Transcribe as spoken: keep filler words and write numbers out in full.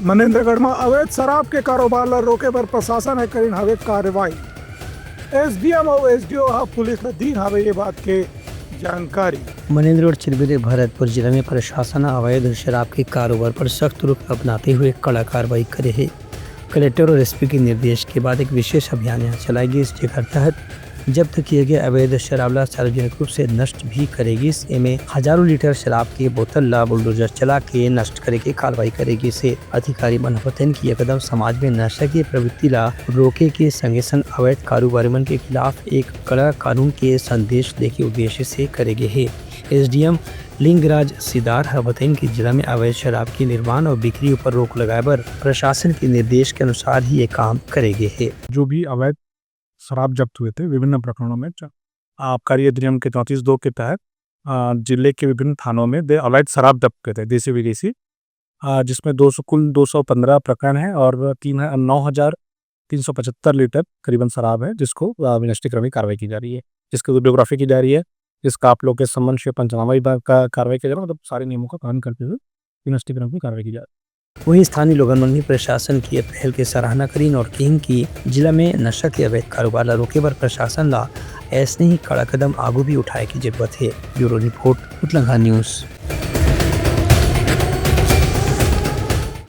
मनेंद्रगढ़ म अवैध शराब के कारोबार ल रोके बर प्रशासन ह करिन हवे कार्रवाई। एसडीएम अउ एसडीओ ह पुलिस ल दीन हवे ये बात के जानकारी। मनेंद्रगढ़ चिरमिरी भरतपुर जिला में प्रशासन ह अवैध शराब के कारोबार पर सख्त रुख अपनाते हुए कड़ा कार्रवाई करे हे। कलेक्टर और एसपी के निर्देश के बाद एक विशेष अभियान यहाँ चलाए गिस, जेकर तहत जब्त किए गए अवैध शराब ला सार्वजनिक रूप से नष्ट भी करे गिस। एमे हजारों लीटर शराब के बोतल ला बुलडोजर चला के नष्ट करे के कार्रवाई करे गिस हे। अधिकारी मन ह बतइन कि यह कदम समाज में नशा के प्रवृत्ति ला रोके के संगे संग अवैध कारोबारी मन के खिलाफ एक कड़ा कानून के संदेश देके उद्देश्य से करे गे हे। एसडीएम लिंगराज सिदार ह बतइन कि जिला में अवैध शराब के निर्माण और बिक्री ऊपर रोक लगाए बर प्रशासन के निर्देश के अनुसार ही ये काम करे गे हे। जो भी अवैध शराब जब्त हुए थे विभिन्न प्रकरणों में, च-, आबकारी अधिनियम के चौंतीस दो के तहत, अ, जिले के विभिन्न थानों में दे-, अवैध शराब जब्त हुए थे, देसी विदेशी, अ, जिसमें दो सौ, कुल दो सौ पन्द्रह प्रकरण हैं और तीन ह-, नौ हज़ार तीन सौ पचहत्तर लीटर करीबन शराब है, जिसको, अ, विनष्टीकरण की कार्रवाई की जा रही है, जिसकी वीडियोग्राफी की जा रही है, जिसका आप लोग के समन से पंचनामा विभाग का कार्रवाई किया जा रहा है, मतलब सारे नियमों का पालन करते हुए विनष्टीकरण की कार्रवाई की जा रही है। वहीं स्थानीय लोगन मन भी प्रशासन की ये पहल के सराहना करीन और कहिन कि जिला में नशा के अवैध कारोबार ला रोके बर प्रशासन ला ऐसने ही कड़ा कदम आगू भी उठाए की जरूरत है। ब्यूरो रिपोर्ट, उतलंघा न्यूज।